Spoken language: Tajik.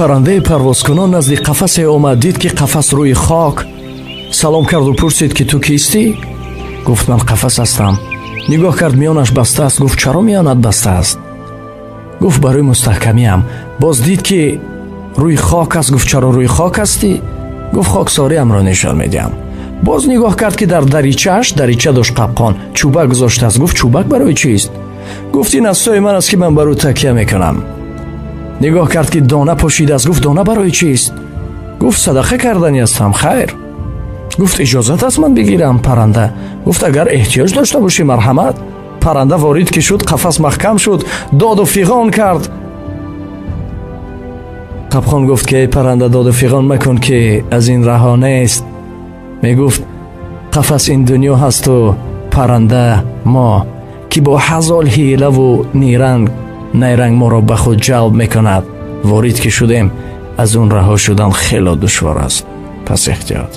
Парандаи парвозкунон назди қафасе омад, дид, ки қафас рӯи хок. Салом карду пурсид, ки ту кистӣ? Гуфт: ман қафас ҳастам. Нигоҳ кард, миёнаш баста аст. Гуфт: чаро миёнат баста аст? Гуфт: барои мустаҳкамиам. Боз дид, ки рӯи хок аст. Гуфт: чаро рӯи хок ҳастӣ? Гуфт: хоксориамро нишон медиҳам. Боз нигоҳ кард, ки дар даричааш, дарича дошт қапқон, чӯбак гузоштааст. Гуфт: чӯбак барои чист? Гуфт: ин асои ман аст, ки ман бар ӯ такя мекунам. Нигоҳ кард, ки дона пошидааст. Гуфт: дона барои чист? Гуфт: садақа кардани ҳастам. Хайр, гуфт, иҷозат аст, ман бигирам? Парранда гуфт: агар эҳтиёҷ дошта бошӣ, марҳамат. Парранда ворид ки шуд, қафас маҳкам шуд, доду фиғон кард. Қапқон гуфт, ки эй парранда, доду фиғон макун, ки аз ин раҳо нест. Мегуфт: қафас ин дунё ҳасту парранда мо, ки бо ҳазор ҳилаву ниранг найранг моро ба худ ҷалб мекунад. Ворид ки шудем, аз он раҳо шудан хело душвор аст. Пас эҳтиёт.